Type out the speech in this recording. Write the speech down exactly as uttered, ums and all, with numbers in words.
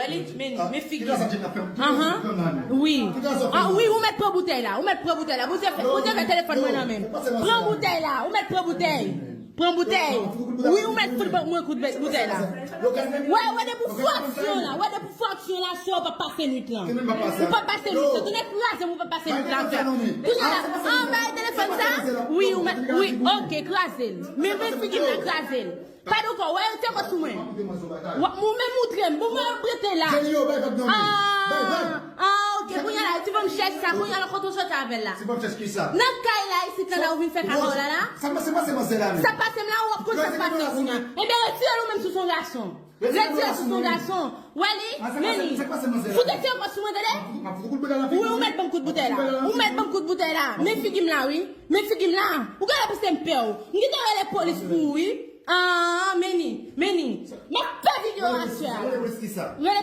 Li, men, men figi. Anhan. Wi. Ah, wi, ou mèt pran boutèy la. Ou mèt pran boutèy la. Bondye fè, Bondye fè telefòn mwen nan men. Pran boutèy la. Ou mèt pran boutèy. Pran boutèy. Wi, ou mèt fout mwen kout boutèy la. Wè, wè, depi fò aksyon la. Wè, depi fò aksyon la, sè, ou p ap pase nwit lan. Ou p ap pase nwit lan. Tounen kraze m, ou p ap pase nwit lan. Kounye a la, an bay telefòn sa? Wi, ou mèt, wi, oke, kraze l. Men, men figi m la, kraze l. Padon kò, wè, yo te kò sou mwen. Ou menm moutre m, bon, mwen rete la. Ah, ah, oke, kounye a la, ti bon chèch sa, kounye a la, kote w soti avè l la? Nan kay la, isit la, la, ou vin fè kaka w la, la? Sa pase m la, w ap konn sa pase m la. Ebyen, retire l ou menm sou son gason. Retire l sou son gason. Wè li, men li. Fout ti kò sou mwen, tande? Wi, ou mèt ban m kout boutèy la. Ou mèt ban m kout boutèy la. Men figi m la, wi. Men figi m la. Ou genlè panse m pè w. M gentan rele polis pou ou, wi. Ah, men li, men li. M ap fè videyo aswè a la. Rele